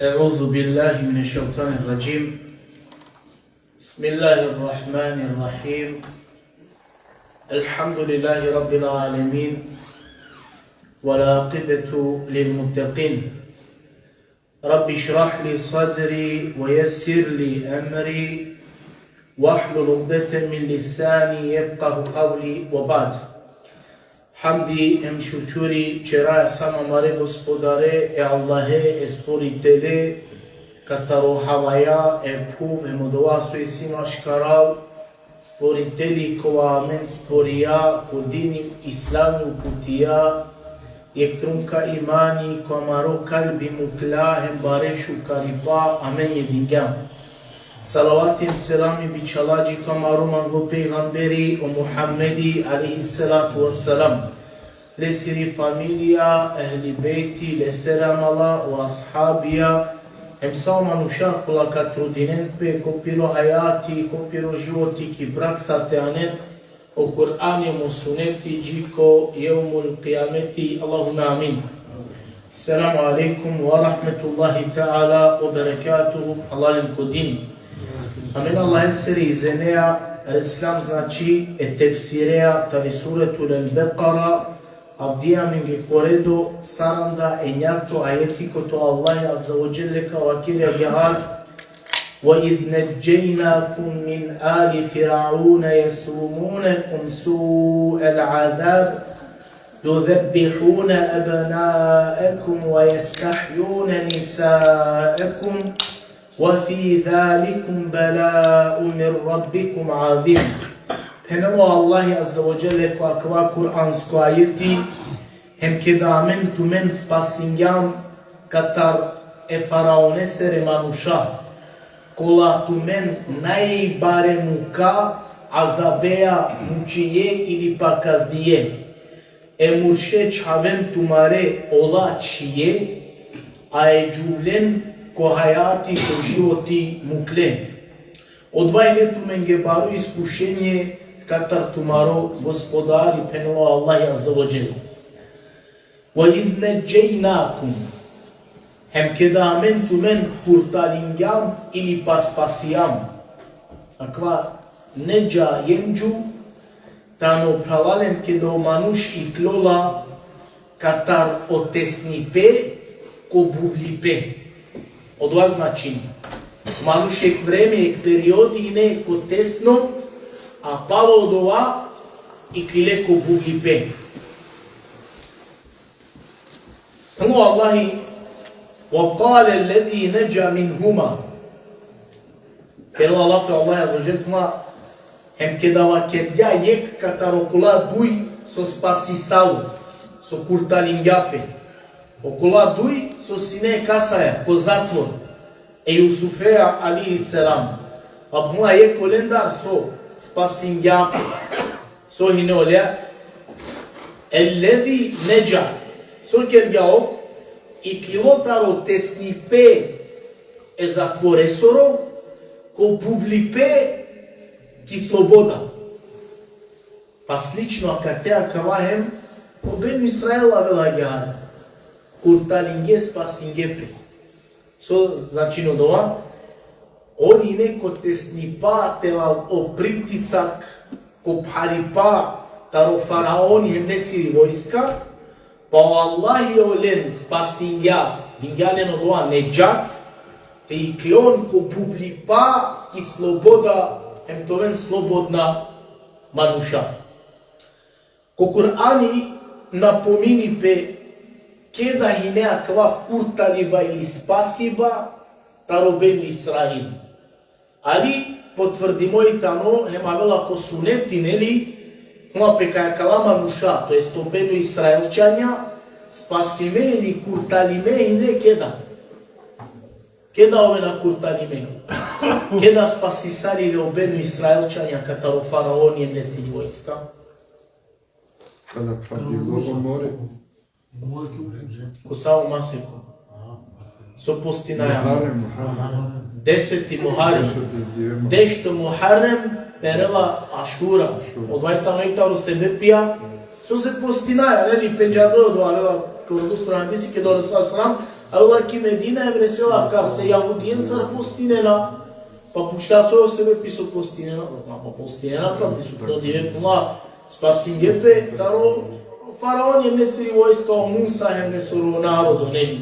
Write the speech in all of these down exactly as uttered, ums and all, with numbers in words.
أعوذ بالله من الشيطان الرجيم. بسم الله الرحمن الرحيم. الحمد لله رب العالمين. والعاقبة للمتقين. رب اشرح لي صدري ويسر لي أمري واحلل عقدة من لساني يفقه قولي وبعد. Hamdi hem šukuri ćeraja samo amare Gospodare, e Allahe, e Stvoritele, kataro havaja, e phuv, hem odova so isi maškaral, Stvoriteli kova amen stvorija, ko dini islami uputija, jekh trunka imani ko amaro kalbi mukla, hem bare šukaripa amen jedingja. Salavati hem selami bičhala dži ko amaro manglo pejgamberi, o Muhammedi, alejhi salatu vesselam. Lesiri familija, ehli bejti, lesere amala, o ashabija, hem sa o manuša kola ka trudinen pe ko piro hajati, ko piro životi ki praksa te anen o Kur'ani hem o suneti dži ko jevmul kijameti. Allahumme amin. Selamu alejkum ve rahmetullahi teala ve berekatuhu. Halalen ko din. Amen. Allahesere izeneja reslam, znači, e tefsireja tari Suretul El-Bekara, avdive amenge ko redo saranda enjato ajeti, kote o Allah azze ve dželle ka vakeri agjaar: وإذ نجيناكم من آل فرعون يسومونكم سوء العذاب يذبحون أبناءكم ويستحيون نساءكم وفي ذلكم بلاء من ربكم عظيم. Phenela o Allahi azze ve dželle ko akava Kur'ansko ajeti: Hem keda amen tumen spasingjam katar e faraonesere manuša, kola tumen najbare muka, azabeja, mučije ili pa kaznije. E murše čhaven tumare ola čhije, a e džuvlen ko hajati, ko životi mukle. Odova ine tumenge baro iskušenje katar tumaro Gospodari, phenela o Allahi azze ve dželle. وإذ نجيناكم. Hem keda amen tumen kurtalingjam ili pa spasijam. Akava nedža, jenđu, tano, phralalen, keda o manuš iklola katar o tesnipe ko buvlipe. Odova značini: manuš jekh vreme, jekh periodi ine ko tesno, a palo odova iklile ko buvlipe. Phenela o Allahi: وقال الذي نجا منهما. Phenela o Allahi azze ve dželle, phenela: Hem keda vakergja jekh katar okola duj so spasisalo, so kurtalingja pe. Okola duj so sine kasaja, ko zatvor, e Jusufea alejhi selam. Pa phenela jekh olendar so spasingja pe. So hine oleja? الذي نجا. So kergja ov? Iklilo taro tesnipe e zatvoresoro ko buvlipe ki sloboda. Pa slično akate akava hem o Benu Israil avela agjaar. Kurtalinge, spasinge pe. So značini odova? On ine ko tesnipa, tela o pritisak, ko pharipa taro faraoni hem lesiri vojska, pa o Allahi olen spasingja, dingja len odova nedžat, te iklon ko buvlipa ki sloboda, hem te oven slobodna manuša. Ko Kur'ani napomini pe keda hine akava kurtaliba ili spasiba taro Benu Israil. Ali potvrdimo i tano, hem avela ko suneti, neli, koma pe kaj akala manuša, to jest o Benu Israilčanja, spasime ili kurtalime hine keda. Keda ovena kurtalime? Keda spasisali le o Benu Israilčanja kataro faraoni hem lesiri vojska? Kada padilo o more. Ko savo maseko? So postinaja? Muharrem, Muharrem. Deseti Muharrem. Deseti Muharrem. Dešto Muharrem, perela Ašura. Ašura. Odova tano i taro sebepija so se postinaja, neli, pendžardo odova, avela ko verodostojno hadisi, keda o Resul sallallahu alejhi ve sellem Avela ki Medina, em resela kase, jahudijencar postinena. Pa pučhlja soj o sebepi so postinena, pa postinena, pa prisutno dive phenela, spasingje pe taro faraoni hem lesiri vojska, o Musa hem lesoro narodo, neli.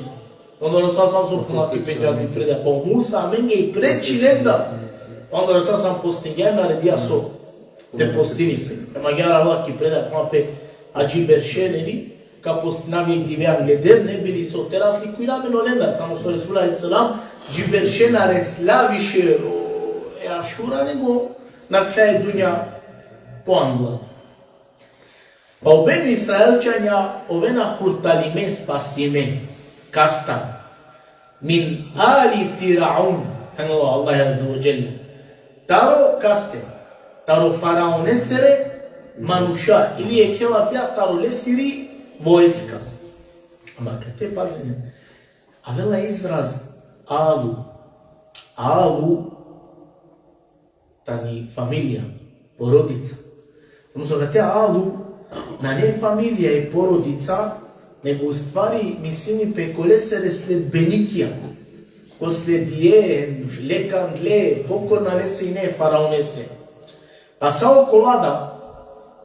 Onda o Resul sallallahu alejhi ve sellem so phenela ki pendžardi predaja, pa o Musa amenge i preči lendar. Onda o Resul sallallahu alejhi ve sellem postingja, naredija so te postini pe. Hem agjaar avela ki predaja, phenela pe, adžiberše, neli, ka postinav jekh dive angleder, ne bi li so te razlikujna amen olendar, samo so Resul alejhi selam džiberše na resla više o, e Ašura, nego nakhla e dunja po angla. Pa o Beni Israilčanja ovena kurtalime, spasime. Kasta? Min ali Firaun, phenela o Allah azze ve dželle. Taro kaste? Taro faraonesere manuša, ili jekhe lafija taro lesiri vojska. Ama kate pazinen. Avela izraz alu. Alu tani familija, porodica. Samo so kate alu nane familija i porodica, nego u stvari mislini pe ko lesere sledbenikija, ko sledije, le kandle, pokorna lese ine, faraonese. Pa sa okola da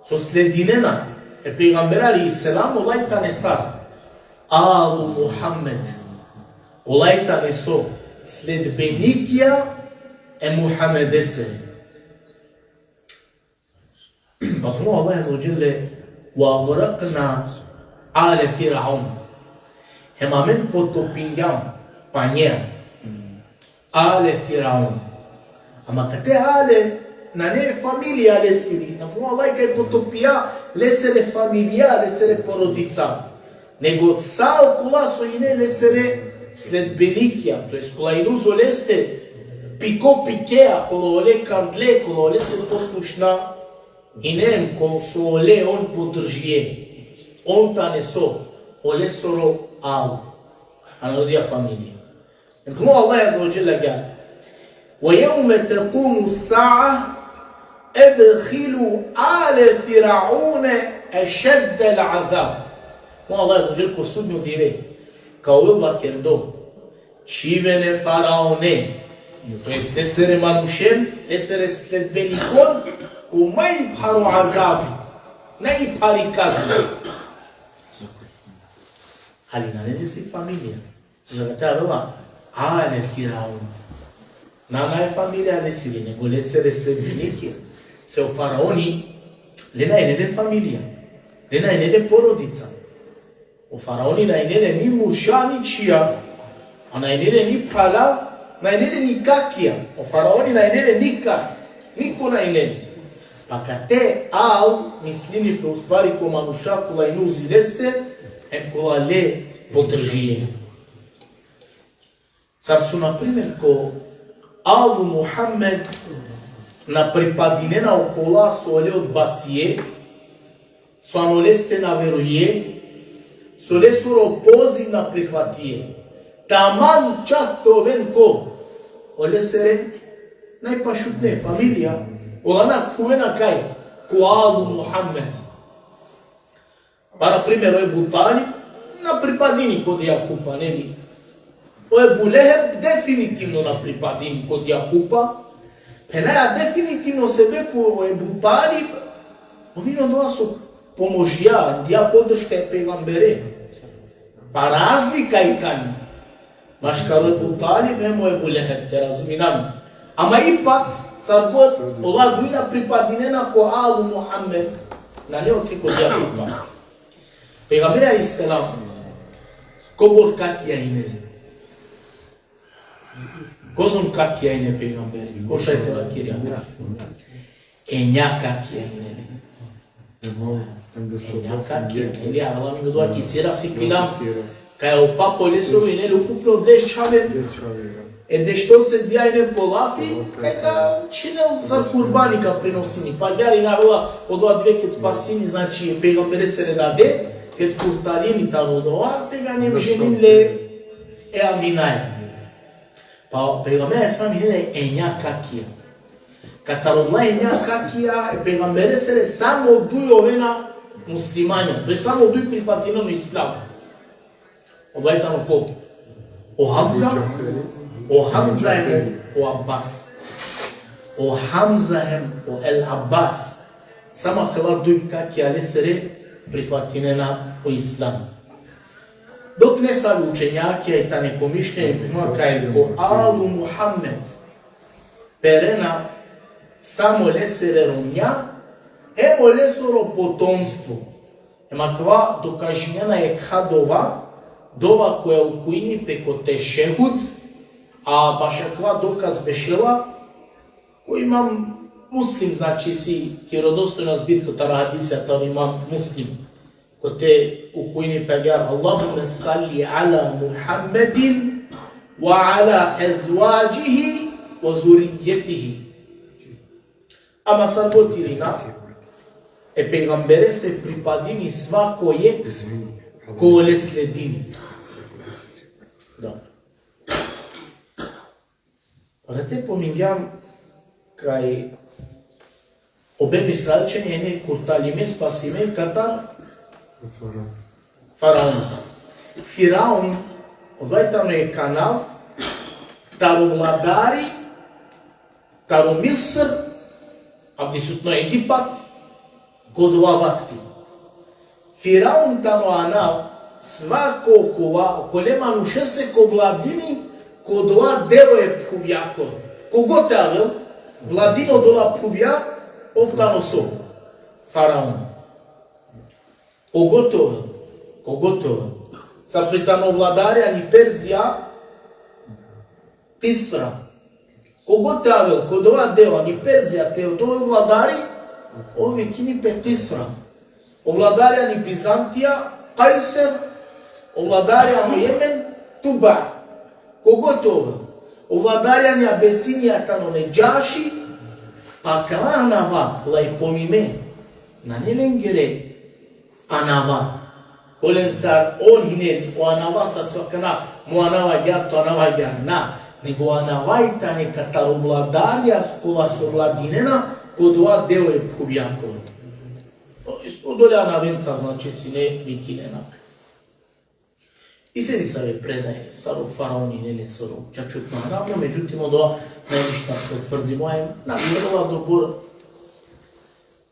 so sledinena e pejgambere alejhi selam, olaj tane sar alu Muhammed. Olaj tane so sledbenikija e Muhammedese. Pa phenela o Allah azze ve dželle: "Ve agrakna ale Firaun." Hem amen potopingjam panjea. Ale Firaun. Ama kate ale nane familija lesiri. Na phenela o Allah kaj potopija lesere familija, lesere porodica. Nego sa okola so ine lesere sledbenikija, to jest kola ine uz oleste piko pikea, kola ole kandle, kola olese poslušna ine, ko so ole on podržije. On tane so, olesoro al. Narodija, familija. Hem phenela o Allah azze ve dželle agjaar: "Ve jevme tekumu sa'a edhilu ale Firaune ešeddel azab." Phenela o Allah azze ve dželle: Ko sudnjo dive ka ovel vakerdo: Čhiven e faraone, to jest lesere manušen, lesere sledbenikon, ko maj pharo azabi, najphari kazni. Ali nane lesi familija. Zato avela ale Firaun. Nane familija lesiri, nego lesere sledbenike. Se o faraoni, le na ine le familija, le na ine le porodica. O faraoni na ine le ni murša, ni čhija, a na ine le ni phrala, na ine le ni kakija. O faraoni na ine le nikas, niko na ine le. Pa kate al mislini pe u stvari ko manuša kola ine uzi leste, hem kola le podržije. Sar so, na primer, ko alu Muhammed na pripadinena okola so ole odbacije, so ano leste na veruje, so lesoro poziv na prihvatije. Taman čak te oven ko olesere najpašutne familija, ola na khuvena kaj? Ko alu Muhammed. Pa, na primer, o Ebu Talib na pripadini ko dija kupa, neli? O Ebu Leheb definitivno na pripadini ko dija kupa. Phenaja definitivno sebepi o Ebu Talib, ov ine odova so pomožija, dija podrška e pejgambere. Pa razlika i tani maškaro Ebu Talib hem o Ebu Leheb, te razumina amen. Ama ipak, sar god, ola duj na pripadinena ko alu Muhammed, nane ote ko dija kupa. Pejgamberi alejhi selam, kobor kakija ine le? Kozom kakija ine pejgamberi? Ko šaj te vakeri? Enja kakija ine le. Enja kakija. Ili, avela amen odova ki sira, sikilam. Kaj o papa lesoro ine le ukupno deš čhave. E dešto se dija ine po lafi, kaj ka čhinel za kurbani ka prinosini. Pa agjaar ine avela odova dive ked spasini, znači, e pejgamberesere dade, ked kurtalini taro odova, tegani ženini le e Aminaja. Pa pejgamberi alejhi selam ine le enja kakija. Katar odola enja kakija e pejgamberesere samo duj ovena muslimanja. To jest samo duj pripatinena o islam. Odova tano ko? O Hamza, o Hamza hem o Abbas. O Hamza hem o El Abbas. Samo akala duj kakija lesere prifatinena o Islam. Dok nesave učenjakija i tane ko mišljenje, kaj ko Alu Muhammed perena samo lesere romnja, hem o lesoro potomstvo. Hem akava dokažinena jekha dova, dova koja ukujini pe ko tešehud, a baš akava dokaz bešela ko imam Muslim, znači, isi ki rodostojna zbirka taro hadisija taro imam Muslim. Kote ukujini pe agjaar: Allahumme salli ala Muhammedin ve ala ezvadžihi ve zurrijjetihi. Ama sar god irina, e pejgamberese pripadini svako jekh kole sledini. Da. Akate pomingjam kaj o Benu Israilčanja ine kurtalime, spasime katar faraon. Firaun, odova tano jekh anav taro vladari taro Misr, avdisutno Egipat, ko dova vakti. Firaun tano anav svako kova, kole manušese ko vladini ko dova deo e phuvjakoro. Kogod te avel, vladini odola phuvja, ov tano so? Faraun. Kogod te avel, kogod te avel. Sar so i tano vladari ani Perzija, Kisra. Kogod te avel, ko dova deo ani Perzija te ovel vladari, ov vikini pe Kisra. O vladari ani Bizantija, Kajser, o vladari ani Jemen, Tuba. Kogod te ovel. O vladari ani Abesinija tano Nedžaši, pa akala anava, kola i pomime, nane lengere anava. Kolencar on hine o anava sar so akana, mo anav agjaar, to anav agjaar, na. Nego anava i tane katar o vladarja kola so vladinena ko dova deo e phuvjakoro. O, isto odole anavenca, znači, sine vikinena. Isi nesave predaje, sar o faraoni ine lesoro čačutno anav, no, međutim, odova nane ništa potvrdimo, em na vjerova dobor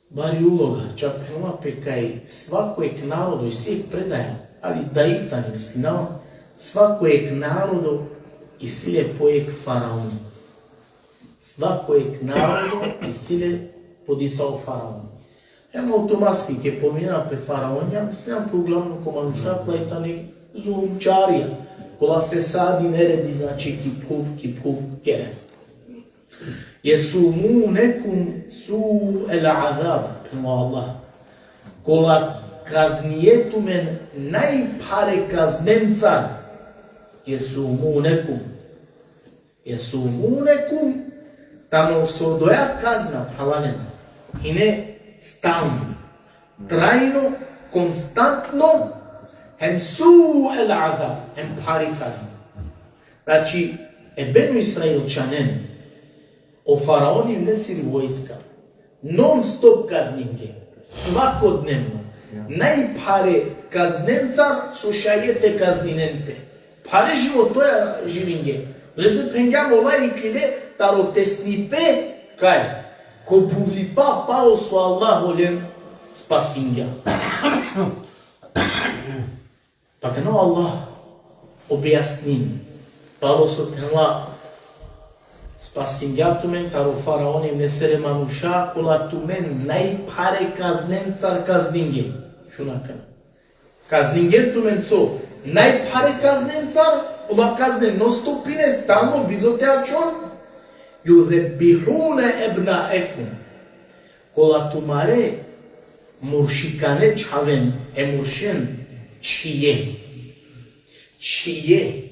bari uloga, čak phenela pe kaj svako jekh narodo, isi jekh predaja, ali daif tani, mislinava, svako jekh narodo isi le po jekh faraoni. Svako jekh narodo isi le po disavo faraoni. Em automatski, ke pominena pe faraonja, mislinena pe uglavnom ko manuša kola i tane zulumčarija, kola fesadi, neredi, znači, ki phuv, ki phuv keren. Jesumunekum su'el azab, phenela o Allah. Kola kaznije tumen najphare kaznencar. Jesumunekum. Jesumunekum, tano so odoja kazna, phralalen, hine stalno, trajno, konstantno, hem su'el azab, hem phari kazna. Znači, e Benu Israilčanen, o faraoni hem lesiri vojska, non stop kazninge, svakodnevno. Ja. Najphare kaznencar so šaj te kazninen pe. Phare životoja živinge. Lese phengjam, ola iklile taro tesnipe kaj? Ko buvlipa, palo so Allah olen spasingja. Pa kana o Allah objasnini, palo so phenela, spasingja tumen taro faraoni hem lesere manuša, kola tumen najphare kaznencar kazninge. Šun akana. Kazninge tumen so? Najphare kaznencar, ola kazne non stop ine, stalno, bizo te ačhon. Juzebbihune ebnaekum. Kola tumare muršikane čhaven, e muršen čhije. Čhije.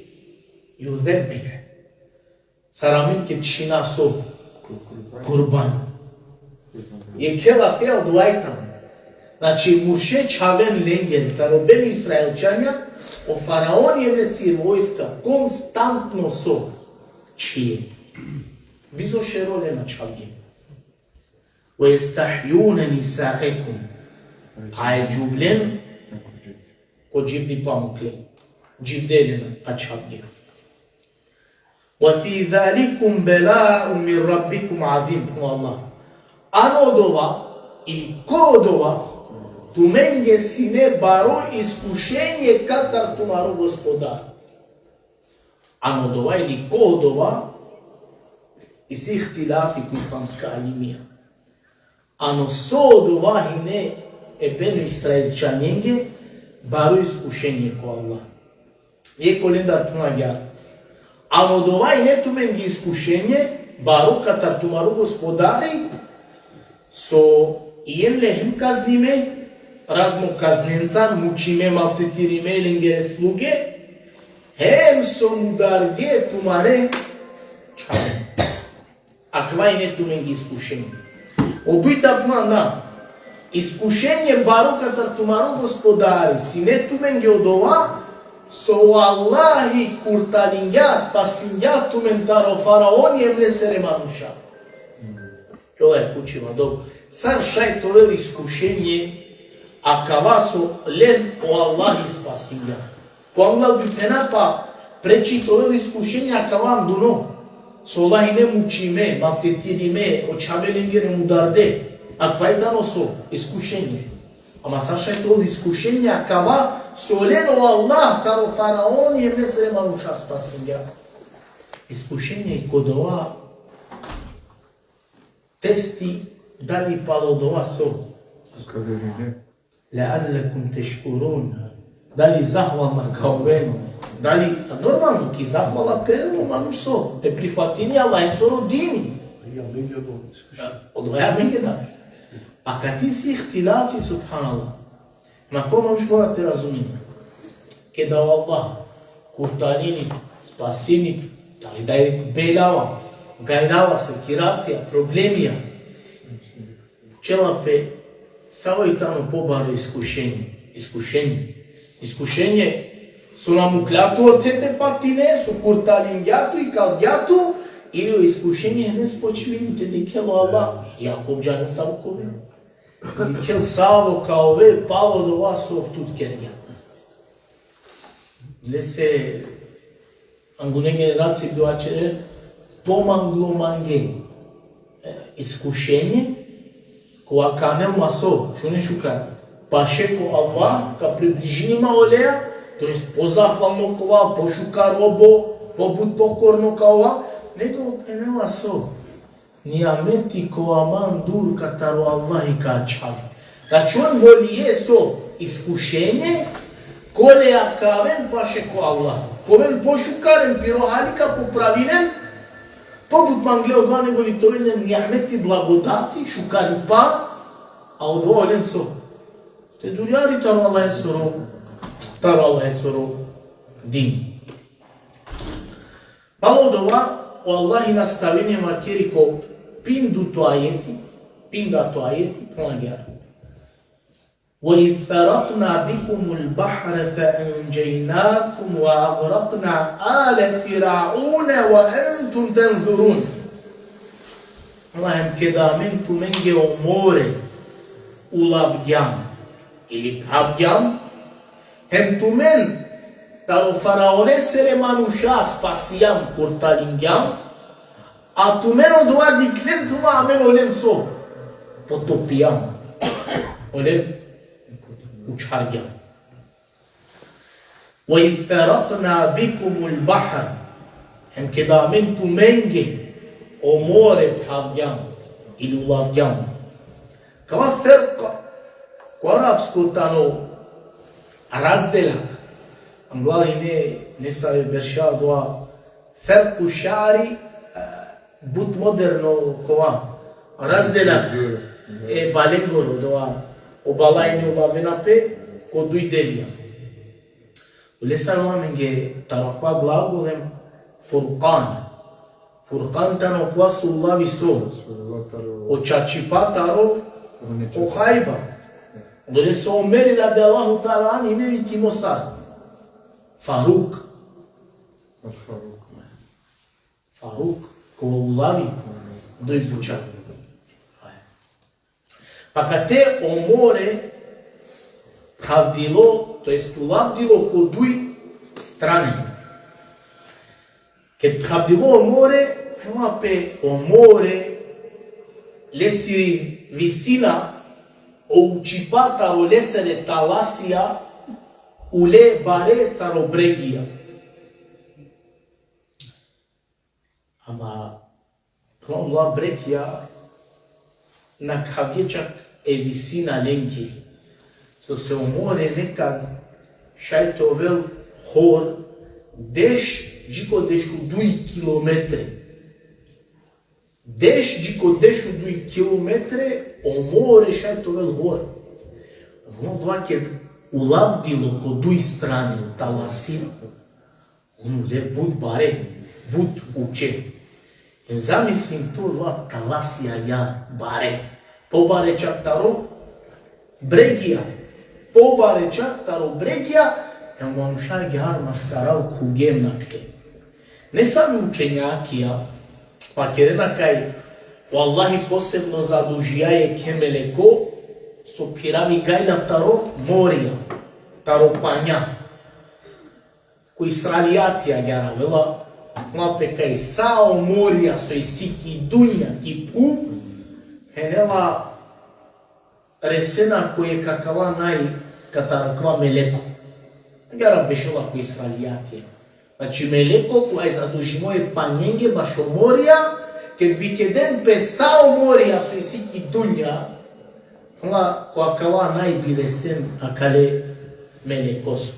Juzebbih. Sar amen ke čhina so? Kurban. Jekhe lafea odova i tano. Znači, murše čhaven lenge, taro Benu Israilčanja, o faraoni hem lesiri vojska konstantno so? Čhije. Bizo šero len ačhavge. Ve jestahjune nisaekum. A e džuvlen ko dživdipa mukle. Dživde len ačhavge. وفي ذلكم بلاء من ربكم عظيم. O Allah. Ano odova, ili ko odova, tumenge sine baro iskušenje katar tumaro Gospodar. Ano odova ili ko odova, isi ihtilafi ko islamska alimija. Ano so odova hine e Benu Israilčanenge baro iskušenje ko Allah. Jekh olendar phenela agjaar. Ano odova hine tumenge iskušenje baro katar tumaro Gospodari, so ine le hem kaznime, razno kaznencar, mučime, maltretirime lengere sluge, hem so mudarge tumare čhave. Akava hine tumenge iskušenje. O dujto phenela na. Iskušenje baro katar tumaro Gospodari sine tumenge odova, so o Allahi kurtalingja, spasingja tumen taro faraoni hem lesere manuša. Kjola e pučiba, dobro. Sar šaj te ovel iskušenje akava so len o Allahi spasingja? Ko angla bi phena pa preči te ovel iskušenje akava anduno, so ola hine mučime, maltretirime, o čhave lengere mudarde. Akava i tano so, iskušenje. Ama sar šaj te ovel iskušenje akava so len o Allah taro faraoni hem lesere manuša spasingja? Iskušenje ko dova testi, dali palo dova so? Ka verujne. لعلكم تشكرون. Dali zahvalna ka oven. Dali, a normalno, ki zahvala perela o manuš so, te prihvatini Allahesoro dini. Ja, menge do iskušenje. Odova menge da. Akate isi ihtilafi, subhanallah. Ma ko manuš mora te razumini. Keda o Allah kurtarini, spasini, dali da e belava, gajlava, sekiracija, problemija. Pučela pe, savo i tano pobaro iskušenje, iskušenje, iskušenje, so na mukhlja tu ote te patine, so kurtalingja tu, ikalgja tu, ili o iskušenje hine so počmini te dikhel o Allah, iako džane savo ka ovel. Dikhel savo ka ovel, palo dova so tut kergja. Lese angune generacije bi vaćeren, pomanglo mange, e, iskušenje, kova ka anel ma so, šunen šukar, paše ko Allah, ka približini ma oleja, to jest pozahvalno ka ova, pošukar robo, pobut pokorno ka ova, nego ka anel ma so, nijameti kova man dur katar o Allahi ka ačhavi. Znači on volije so iskušenje, koleja ka aven paše ko Allah. Ka oven pošukar hem piro hali ka popravinen, pobut mangle odova nego li te ovel len nijameti, blagodati, šukaripa, a odova olen so? Te durjari taro Allahesoro, taro Allahesoro din. Palo dova, o Allahi nastavini hem vakeri ko pinduto ajeti, pindato ajeti, phenela agjaar. وإذ فرقنا بكم البحر فأنجيناكم وأغرقنا آل فرعون وأنتم تنظرون. Phenela hem keda amen tumenge o more ulavgjam, ili phravgjam, hem tumen taro faraonesere manuša spasijam, kurtalingjam, a tumen odova dikhljen, phenela, amen olen so? Potopijam. Olen učhargjam. وإذ فرقنا بكم البحر. Hem keda amen tumenge o more phravgjam, ili ulavgjam. Kava ferk, ko arapsko tano razdelak. Anglal hine nesave berša dova ferku šari, e, but moderno kova. Razdelak e balengoro dova. O bala hine ulavena pe ko duj delija. Olesar amenge taro akava glagol hem Furkan. Furkan tano kova so ulavi so? O čačipa taro o hajba. Odolese o Omeri radijallahu teala anhu hine vikimo sar? Faruk. Faruk, ko ulavi duj buča. Pa kate o more phravdilo, to jest ulavdilo ko duj strane. Ked khavdilo o more, hema pe o more, lesiri visina, o učipa taro lesere talasija, ule bare sar o bregija. Ama, phralalen, ola bregija na khavge čak e visina lenge. Sose o more nekad šaj te ovel hor deš dži ko dešuduj kilometre. Deš dži ko dešuduj kilometre o more šaj te ovel hor. Ama odova ked ulavdilo ko duj strani talasija, on ule but bare, but uče. Em zamislin tu, ola talasija bare. Pobare čak taro bregija. Pobare čak taro bregija, em manuša agjaar maškaral khuvge em nakhle. Nesave učenjakija vakerena kaj o Allahi posebno zadužija jekhe meleko so phiravi gajla taro morija, taro panja. Ko Israilijatija agjaar avela, ma pe kaj sa o morija so isi ki dunja, ki phuv, phenela resena ko jekh akala naj katar akava meleko. Agjaar bešela ko Israilijatija. Znači, meleko kova i zadužimo e panjenge bašo morija, ked bi keden pe sa o morija so isi ki dunja, ama ko akava naj bi resen akale melekos.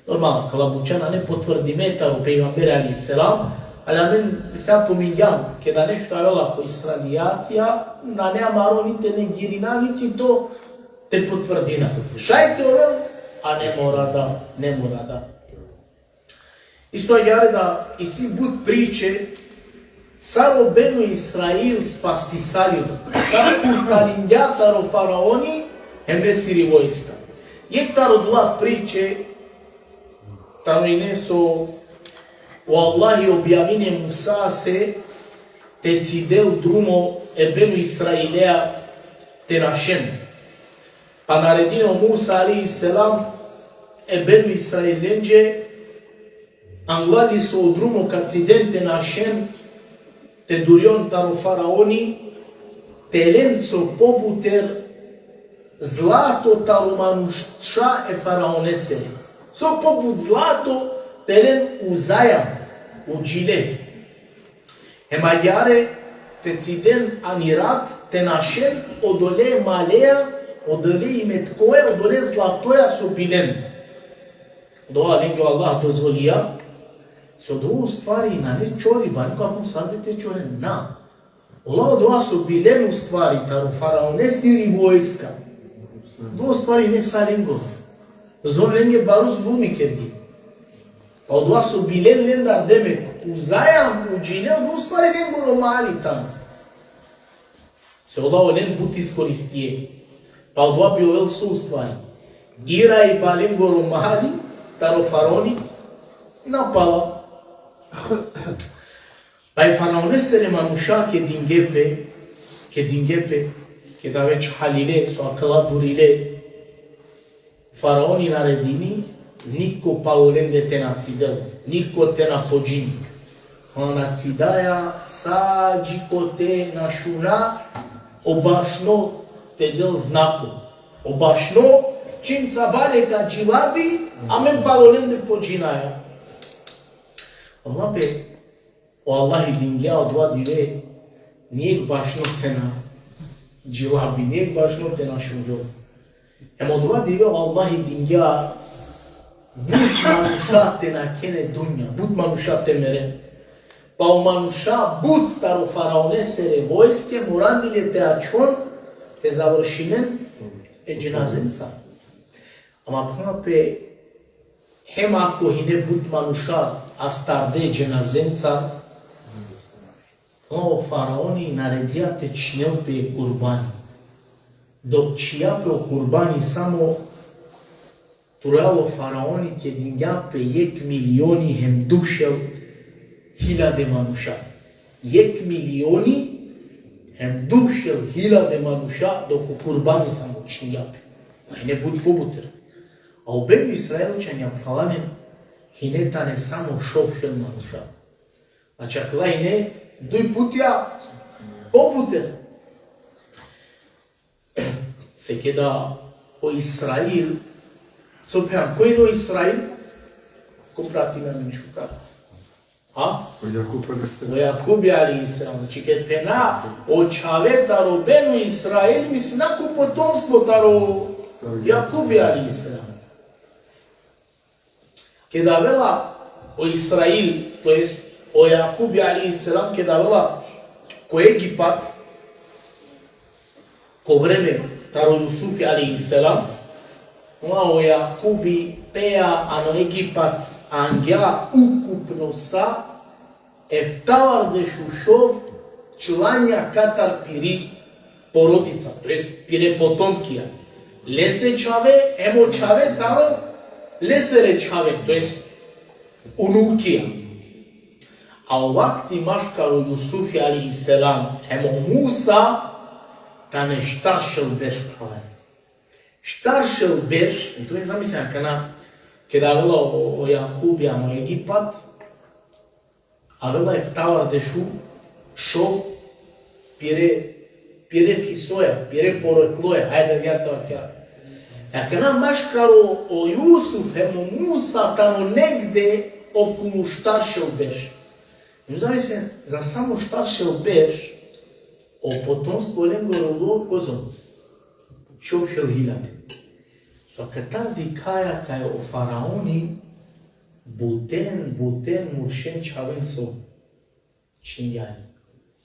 Normalno, akala buča nane potvrdime taro pejgamberi alejhi selam, ali amen, mislam, pomingjam, keda nešto avela ko Israilijatija, nane amaro ni te negirina, niti to te potvrdina. Šaj te ovel, a ne mora da, ne mora da. Isto agjaar da isi but priče, sar o Benu Israil spasisalilo, sar kurtaringja taro faraoni hem lesiri vojska. Jekh taro odola priče, tano ine so o Allahi objavini e Musase te cidel drumo e Benu Israilea te našen. Pa naredini o Musa alejhi selam e Benu Israilenđe, angladi so o drumo ka ciden te našen, te durjon taro faraoni, te len so pobuter zlato taro manuša e faraonesere. So pobut zlato te len u zajam, u džile. Hem agjaar te ciden ani rat te našen odole malea, odole imetkoja, odole zlatoja so bi len. Odova lenge o Allah dozvolija, so odova u stvari nane čoriba, niko, ako sar bi te čoren, na. Ola odova so bi len u stvari taro faraonesiri vojska. Odova u stvari ine sa lengoro. Dozvolini lenge baro zulumi kerge. Pa odova so bi len lendar, demek, u zajam, u džile, odova u stvari lengoro mali tano. Se ola olen but iskoristije. Pa odova bi ovel so u stvari? Iraiba lengoro mali taro faraoni napala. Pa e faraonesere manuša kedinge pe, kedinge pe, keda već halile, so akala durile, faraoni naredini, niko palo lende te na cidel, niko te na podžini. Ona cidaja sa dži kote našuna o bašno te del znako. O bašno, čim sabale ka džilabi, amen palo lende podžinaja. Ama pe, o Allahi dingja odova dive, nijekh bašno te na džilabi, nijekh bašno te na šungjol. Hem odova dive o Allahi dingja but manuša te nakhen e dunja, but manuša te meren. Pa o manuša but taro faraonesere vojske morandile te ačhon te završinen e dženazenca. Ama phana pe, hem ako hine but manuša astarde e dženazenca, o faraoni naredija te čhinel pe kurbani. Dok čhija pe o kurbani samo, turalo faraoni kedingja pe jekh milioni hem dušel hiljade manuša. Jekh milioni hem dušel hiljade manuša dok o kurbani samo čhingja pe. A hine but pobuter. A o Benu Israilćanja, phralalen, hine tane samo šovšel manuša. Znači, akala ine duj putja pobute. Se keda o Israil, so phenena, koj ine o Israil? Ko pratini amen šukar? A? O Jakub alejhi selam. O Jakubi alejhi selam. Znači, ked phenena o čhave taro Benu Israil, mislinena ko potomstvo taro Jakubi alejhi selam. Keda avela o Israil, to jest o Jakubi alejhi selam, keda avela ko Egipat, ko vreme taro Jusufi alejhi selam, o Jakubi pea ano Egipat angja ukupno sa eftavardeš u šov članja katar piri porodica, to jest pire potomkija. Lese čhave, em o čhave taro lesere čhave, to jest unukija. A o vakti maškaro Jusufi alejhi selam hem o Musa tane štar šel berš, phralalen. Štar šel berš, tu me zamisli akana, keda avela o, o Jakubi ano Egipat, avela eftavardeš u šov pire, pire fisoja, pire porekloja, hajde agjaar te vakera. Akana maškaro o Jusuf hem o Musa tano negde okolu štar šel berš. Em zamisli, za samo štar šel berš, o potomstvo lengoro ulo kozom? Šov šel hiljade. So akatar dikhaja kaj o faraoni buten, buten muršen čhaven so čhingja len.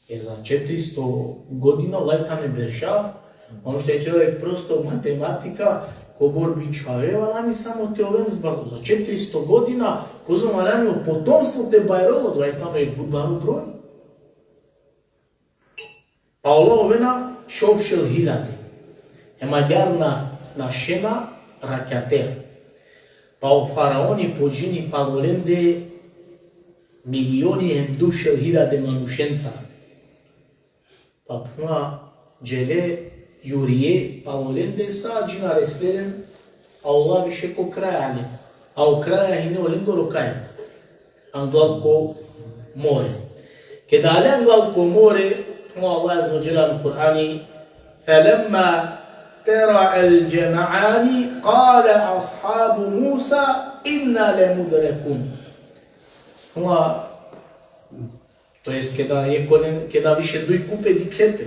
E, za četiristo godina, ola tane berša, ono što je čovek prosto matematika, kobor bi čhave valjani samo te oven zbrdo. Za četiristo godina, kozom valjani o potomstvo te bajrol, ola tane but baro broj. Pa ola ovena šov šel hiljade. Hem agjaar na, našena rakjater. Pa o faraoni pođini palo lende milioni hem duj šel hiljade manušenca. Pa puna džele jurije palo lende sa džinaresle len, a ola više ko kraja ane. A o kraja hine olengoro kaj? Anglal ko more. Keda ale anglal ko more, o Allah azze ve dželle ano Kur'ani: فلما تراءى الجمعان قال أصحاب موسى إنا لمدركون. Ama, to jest, keda, keda više duj kupe dikhle pe,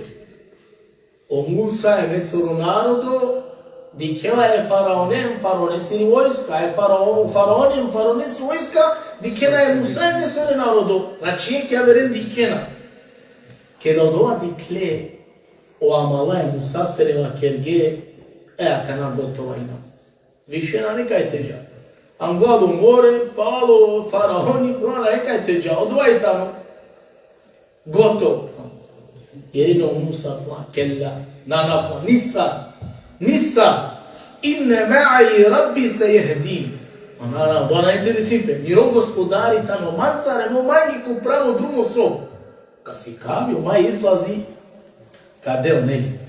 o Musa hem lesoro narodo dikhela e faraone hem faraonesiri vojska, e farao-, faraone hem faraonesiri vojska dikhena e Musa hem lesere narodo. Znači, jekh javeren dikhena. Keda odova dikhle, o amala e Musasere vakerge: E, akana gotova inam. Više nane kaj te dža. Anglal o more, palo faraoni, puna nane kaj te dža. Odova i tano. Gotovo. Jer ine o Musa phenela: Kella. Na, na, phenela, nisar. Nisar. Inne ma'i Rabbi sejehdin. Na, na, odova na interesini pe. Miro gospodari tano mancar, hem ov mangi ko pravo drumo so ka sikavi, ov ma izlazi ka del, neli.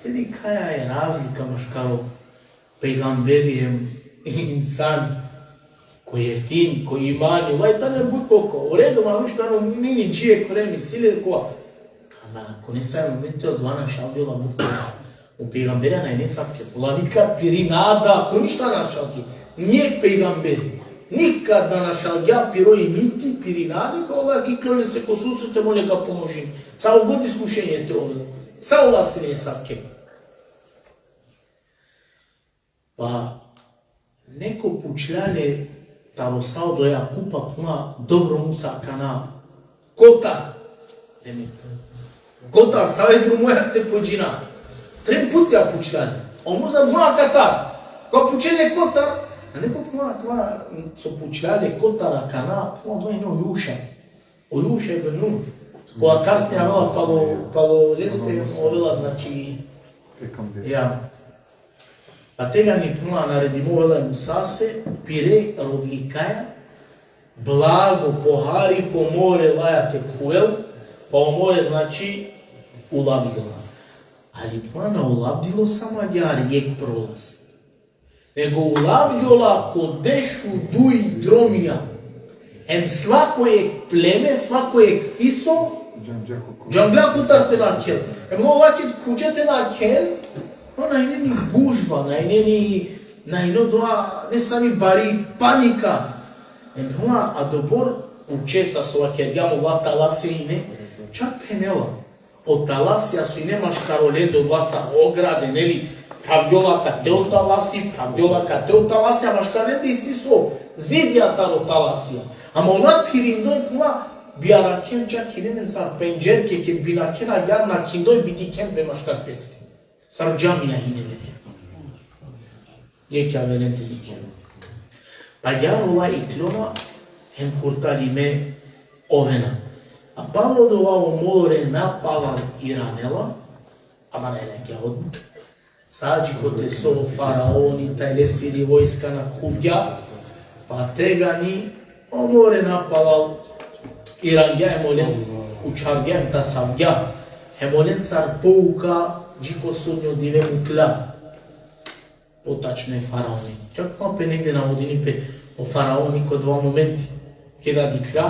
Te dikhaja e razlika maškaro pejgamberi hem insani, ko jektini, ko imani, ola tane but poka. U redu, manuš tano mini džije, koremi, sile, kova. Ama ko nesave momenti odova našalgjola but poka. O pejgamberi na ine asavke. Ola nikad piri nada ko ništa našalgja. Nijekh pejgamberi nikad na našalgja piro imiti, piri nadi, kaj ola ka iklol lese ko susret hem ole ka pomožini. Savo god iskušenje te ovel. Sa ola sine asavke. Pa neko pučlja le taro sa odoja kupa, phenela: Dobro, Musa, akana kotar. Demi. Kotar, save drumoja te podžina? Trin putja pučlja le. O Musa phenela: Katar. Ka pučel le kotar. A neko phenela, kova so pučlja le kotar akana, phenela, odova ine o Juša. O Juša ibn Nun. Kova kasnije avela palo, palo leste, ovela, znači, ja. Pa tegani, phenela, naredimo ovela e Musase, pire rovlikaja blago, po hari, ko more laja te khuvel, pa o more, znači, ulavgjola. Ali, phenela, na ulavdilo samo agjaar jekh prolaz. Nego ulavgjola ko dešuduj dromija. Em svako jek pleme, svako jek fiso, džangla kotar te nakhel. Em ova ked khuđe te nakhel, no na ine ni gužva, na ine ni, na ine doa, nesave bari panika. Em hua, adobor puče sa so vakergjam, ola talasija ine, čak phenela. O talasija so ine maškar olende, ola sa ograde, neli, pravgjola kate o talasi, pravgjola kate o talasi, a maškar lende isi so zidija taro talasija. Ama ola phirindoj kola bi arakhen čak ine len sar pendžerke, ked bi nakhen agjaar nakhindoj bi dikhen pe maškar peste. Sar džamija ine len. Jekh averen te dikhen. Pa agjaar ola iklona hem kurtarime ovena. A palo dova o more napalal iranela, ama na irangja odma. Sa dži kote so faraoni, taj lesiri vojska nakhuvgja, pa tegani o more napalal irangja hem olen učhargja hem tasavgja. Hem olen sar pouka dži ko sudnjo dive mukla. Potačno e faraoni. Čak ma pe negde navodini pe o faraoni ko dova momenti. Keda dikhlja,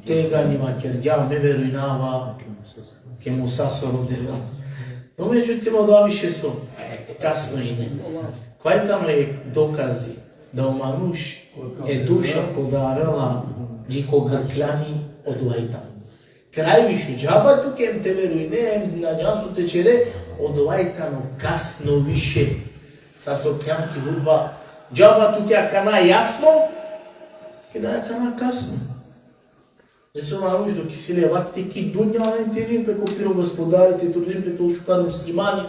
tegani vakergja, me verujnava ke Musa so rodela. No, međutim, odova više so kasno ine. Kova tano e dokazi da o manuš e duša podavela dži ko grkljani, odova i tano. Kraj više, džaba tuke em te verujne, em na džan so te čere, odova i tano kasno više. Sar so kjam ki hudba, džaba tuke akana jasno, keda akana kasno. Eso manuš dok isi le vakti ki dunja, amen te irin pe ko piro gospodari, te trudin pe te ušukar muslimani.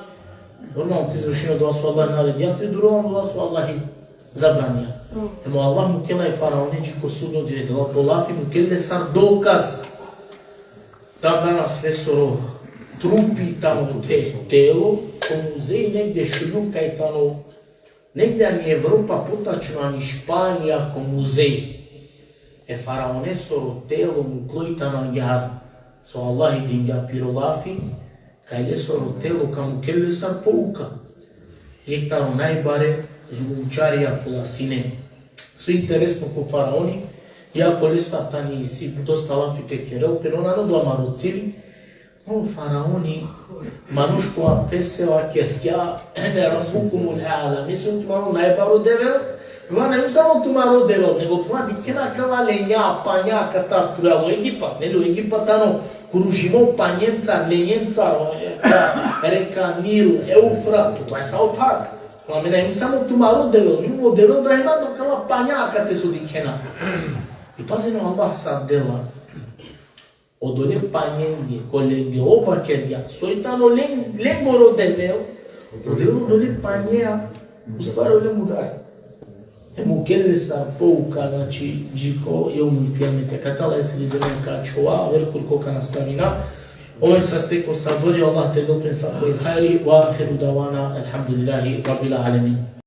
Normalno te izvršin odova so Allah naredija, te durol odova so Allah zabranja. Ema Allah mukela e faraone dži ko sudno dive, dela po lafi, mukela le sar dokaz. Dan danas lesoro trupi tano te telo, ko muzej negde šunum kaj tano negde ani Evropa, potačno ani Španija, ko muzej. E faraonesoro telo muklo i tano agjaar so Allah dingja piro lafi, kaj lesoro telo ka mukel le sar pouka. Jekh taro najbare zulumčarija kola sine. So interesno ko faraoni, iako lestar tani isi dosta lafi te kerel, pero nane odova amaro cilj. O faraoni, manuš kova pese vakergja, ene rabbukumul a'la, me sijum tumaro najbaro Devel, ma na sijum samo tumaro Devel, nego puma dikhena kala lenja, panja katar tura o Egipat, neli, o Egipat tano kružimo panjencar, lenjencar, o, e, ka, reka Nil, Eufrat, to, to je sa otar. Ma me na sijum samo tumaro Devel, mi o Devel da hem adava kala panja kate so dikhena. I pazin o Allah sar dela. Odole panjenge, kolenge ov vakergja, soj tano len-, lengoro Devel, o Devel odole panjea, u stvari ole mudar. E mukela le sar pouka, znači, dži ko jevmul kijameti. Akate lesiri zemen ka ačhova, aver kurko ka nastavina. Oven saste ko sabri, Allah te del pe sar ko hajri, ve ahiru davana, elhamdulillahi rabbil alemin.